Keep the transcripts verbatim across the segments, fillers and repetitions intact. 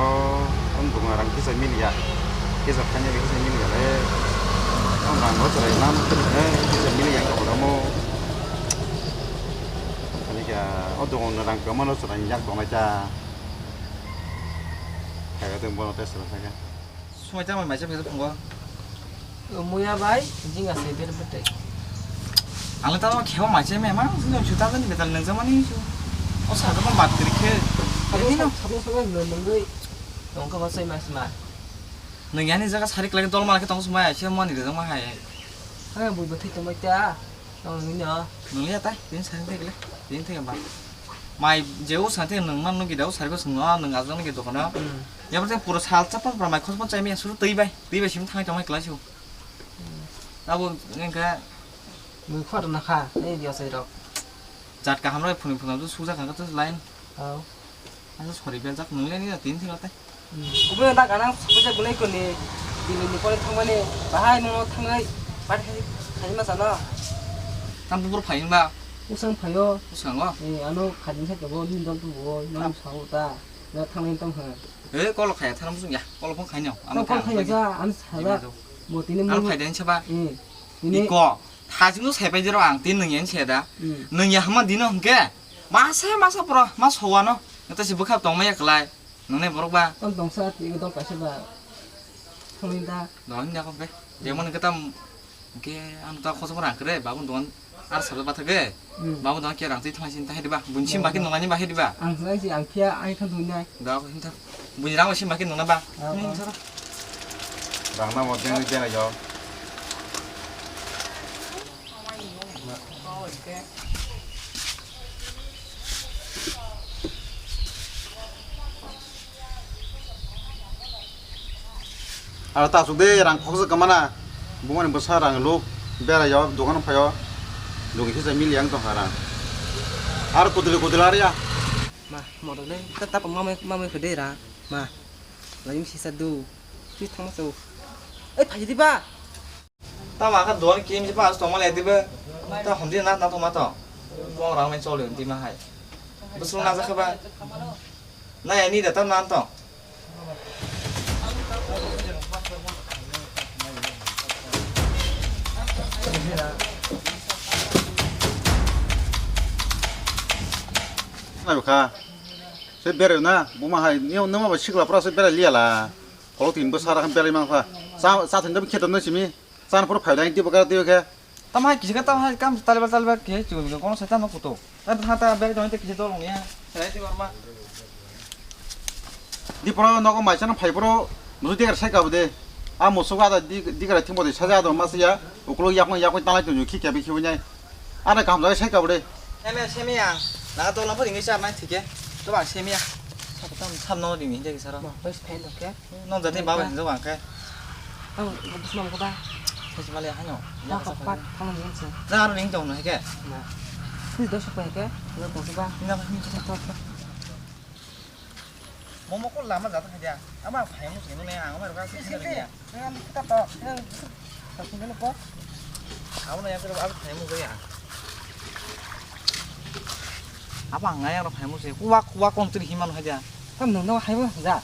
O, ang bunga rang kisa miliya. Kisa kanya kisa miliya le. Ang rang o chwrai nam, eh, kisa miliya ang tong mo. Ani kya, o dongo rang kama no chwrai yak tong lai ta. Kaya tong bono test la kaya. Sumai tamo mai se phai phungo. Muya bai, jing ase ber bete. Ang le tamo kheba mai se me ma, jing chu ta jani betal nang jamani chu. O sa ko bat kri khe. Sabo sabo sabo no mangoi. Tong ka ba sai mas ma. Nang yani jaga sari klai dol ma khe tong sumai se mani de ma hai. Ha bui bete tong mai ta. Tong ni no. Nang le ta, din sari thek le. Din thek ba. Mai je o sa te nang man no gidao sari ko sung no nang ajang ni dokan. Hmm. Ya ba te pura sal chapang pura mai khosmo chai me suru tei bai. Tei bai sim thang tong mai klai chu. Abo wngkha. Mui khor na kha, ei dia sai rok. Jat kaham rok phunui phunui tu sujak kha tu line. Au. Asa sori bel jak nung le ni tin thik ate. Obo na ganang sapai jak gunai koni. Dili ni pore thangmani bahai no thangai. Pat khai khai ma sana. Tam bubur phai ba. Usang phayo. Usang o. Eh, ano khajin sa to bo ni dol tu bo. Nam sao ta. Na thangai tam ha. Eh, kolo khaya tharam sung ya. Kolo phone khai no. Ano kolo khaya ja, ano sa ja. Mo tini mo phai den sa ba. Eh. Ini ko. Thajingno saipai jero ang tin nung yan se da. Hmm. Nung ya hama dino hwnkhe. Masa masa pura ma sowano. Nata si bwkhak tongma ya klai. Nung ne borok ba. Tam tongsa ti dol kaisa ba. Thangni da. Dol ni ako ke. Jemon ke tam ke am ta khoso rang kre babun don ar sal ba thage. Hmm. Babun don ke rang ti thang sin ta hedi ba. Bunsim ba ke nung ani ba hedi ba. Ang sai si ang kia ai khan dun nai. Da ko hin ta. Bunyi rang sim ba ke nung na ba. Ah, ah. Rang na mo deng deng yo. Aro ta asuk de rang khoksa kamana. Bumani bwsa rang luk bera yo dogan phayo. Logi kisa mili ang tongkha rang. Aro kuduli kuduli ariya. Ma, modone ta ta mamai mamai khede ra. Ma. Lagi misi sadu. Ti thang so. Eh, phaji di ba. Tamo akha duan kim je pas tongma le dibe. Ta hom di na na tongma to. Bong rang men choli di ma hai. Busung na jakha ba. Na ya ni da tam na to. Na kha. Se bere na, buma hai, ni nama ba sikla pra se bere liya la. Kolo tin bo sara khan bere mang kha. Sa sa thin da khe to na simi. Chan phuru phai dai, tei bwkha tei khe. Tamo hai kisa khe, tamo hai kam talibal talibal khe chwng kono sai tamo kuto. Ta ha ta bag dong te kisa dol ongya. Sai tei barma. Di poro nogo mai chana phai poro musu digar sai kabo de. A musu ga da di digar thimbo de saja do masiya. Uklo yakno yakno talai tu khi kya bi khi wnai. Ana kam jai sai kabo de. Semiya, semiya. Na dol pho ringi char nai thike. To bang semiya. Sa tam sam no ringi de sara. Bas phen do khe. Nong jati baba hinjo bang khe. Ang bus mam ko ba. Thai mali hano. Thang ko pat thang ni se. Na aro ring tong no hike. Na. Ni dos ko hike. Ni ko ba. Na ni ko to. Momo ko lama jata khaja. Ama phai mo sino ne ang ma ka sino ne. Ang kita to. Ang sino ko. Abo na ya ko abo phai mo ya. Abo ang ya ro phai mo se. Kuwa kuwa kon tri himan haja. Tam nung no hai mo ja.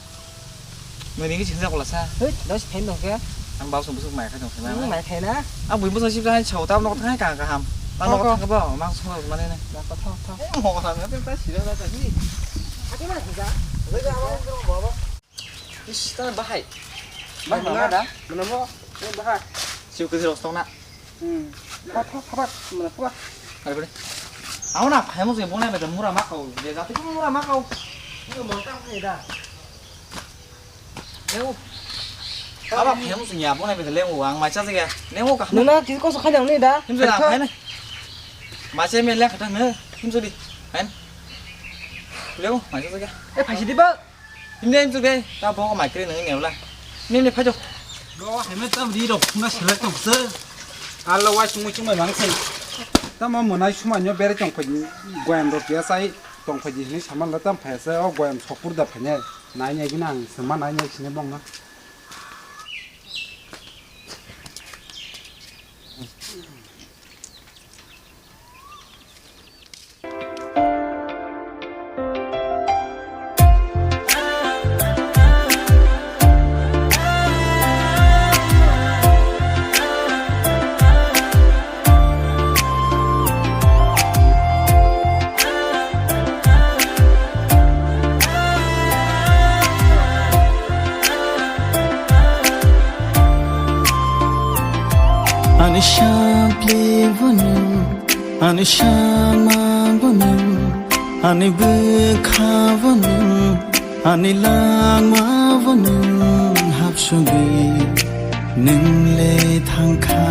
Nung ringi sinja kola sa. Hei, dos phen dong ke. Ang bau sung busuk mai khai dong khai mai. Mai khai na. Ang bui busuk sip hai chau tam nok thang ka ka ham. Tam nok thang ba mang sung mane ne. Na ko thang thang. Eh, mo ka na ta sira na ta hi. Ati ma hi ja. Ga ga ba ba ba. Is ta bahai. Bahai mana da? Mana mo? Bahai. Siu ke rostong na. Hmm. Apa apa mana apa? Hari beri. Aku nak kamu sih mau naik mura makau. Dia jatuh pun mura makau. Ini mau tang saya dah. Leo. Apa kamu sih ya mau naik leo ang macam sih ya. Leo kah? Nuna kiri kau sekarang ni dah. Him sudah apa ini? Macam ini lihat kata ni. Him sudah. Kan? Leo macam sih ya. Eh pasti di bawah. Himne himsuk de, ta bo mai kre nang ne wala. Himne himne phai do. Bo himne tam ri rok phuna selek tong se. Alo wai sumui sumai mang se. Tamo monai sumai nyo bere tong phai goyam rok ya sai tong phai di hini saman la tam phai se o goyam sokpur da phai ne. Nai ne gina ang sema nai ne sine bong na. Sampli bo nwng, ani sama bo nwng, ani bwkha bo nwng, ani langma bo nwng, hapsugwi nwng le thangkha,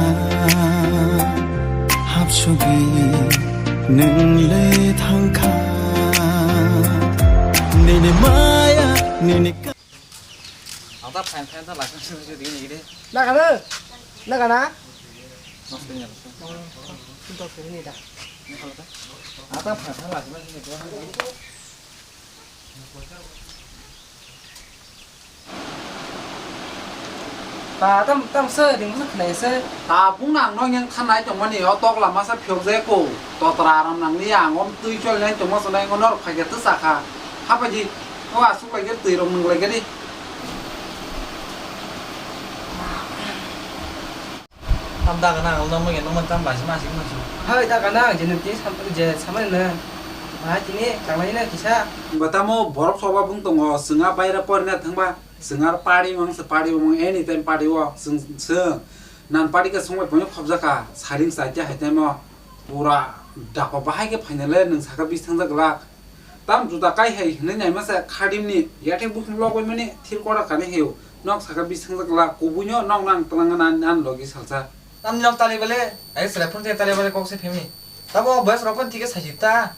hapsugwi nwng le thangkha. Nini maya, nini ka- Ang ta phain phain ta lakha sini sini dini gini. Nagana? Nagana? Mas kanya. Ang ta phain phain lakha sini dini. Ta tam tam se ding se khnai se. Ta bung nang no yang khanai tong mani o tok lama sa phiok je ko. To tra ram nang ni ang om tui chol nai tong mo sonai ngo nor phai ge tu sa kha. Ha pa ji. O asuk lai ge tui rong nang lai ge di. Tam da gana ang no mo ge no mo tam ba si ma si ma si. Hai da gana ang je nung ti sam je samai na. Ba tini tanglai na kisa. Ba tamo borok soba bung tongo, swnga baira porina thangba. Chwng aro party wng se, party wng anytime party o chwng, chwng nan party khe songbai phone khobjak kha, siring chai khe hai time o pura dapa bahai khe phainale nwng saka bis thangjak glak. Tam juda kai hai hwnwi naima se khadim ni yathek bukhung logoi mani thir kora kani hiu nok saka bis thangjak glak, kubui no nok nang twlang na nan logi salsa. Tam nok tali bale, ai sele phone te tali bale kok se phimni. Tabo boys rok kon tike sajita.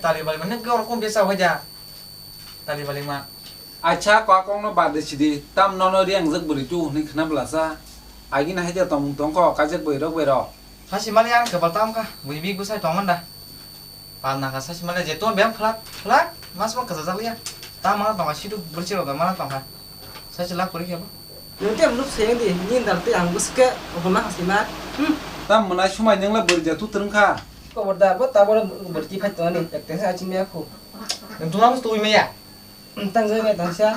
Tali bale mane kok rok kon besa hoja. Tali bale ma. Acha, kok kok no bad de sidi, tam nono riang jak bwrwi tu hwnwi khna bwlasa. Agi na haida tongmung tongkho, kajak bwrwi rok bai rok. Sasi mali ang kebal tam kha, bui big bwsai tong manda. Pal naka sasi mali je ton bem phlak, phlak, mas ma kaza jak liya. Tam mana tong kha, situ bwrwi rok mana tong kha. Sasi lak pori kebo. Nung tem lup sayang di, ni dar te ang bwske, obo ma hasi ma. Hmm. Tam mwnai sumai nang la bwrwi ja tu twrwng kha. Kobor da, bo tabor bwrwi phai tong ni, ek teng sa achim ya khu. Nung tu ma bus tu wi maya. Tang jai bai tang sia.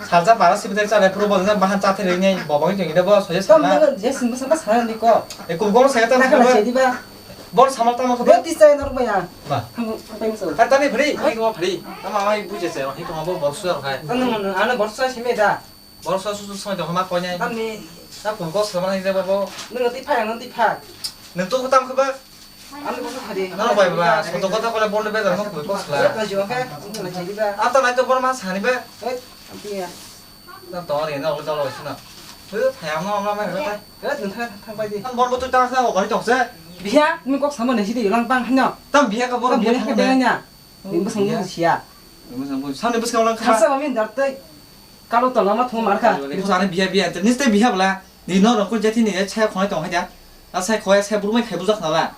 Salsa para sibidai chale puro bo jang bahan cha theri nai bo bang jeng ida bo soje Tom sana. Nang je sin basa basa ni ko. E kum gong saya tang Nang khala sana. Sedi ba. Bor samal tamo Bo khaba. Ti sai nor maya. Ba. Thang thang so. Hai tani phri, hai ko phri. Tama mai buje se, hai ko bo bor suar khai. Ano ano ano bor sai sime da. Bor suar su su sai to ma ko nai. Tamni. Ta kum gong sama hai de bo. Nang ti phai nang ti phai. Nang to tam khaba. Ano bai ba, soto kotha kole bol be jang mo koi kosla. Ata nai to bor ma sani be. Na to re na ol dalo sina. He, thayam no amla mai ta. An bor bo tu ta sa ko koi tong se. Biya, ni kok sama nasi di lang pang hanya. Tam biya ka bor biya ka dengnya. Ni bosong ni sia. Samne bosong lang kha. Khasa min dar tai. Kalo to lama thum mar kha. Ni sani biya biya, ni ste biya bla. Ni no rong ko jati ni chaya khonai tong haja. A sai khoya sai burmai khai bujak nala.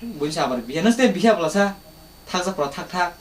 Buisa abar biya nang se biya bwlasa thakjak pora thak thak.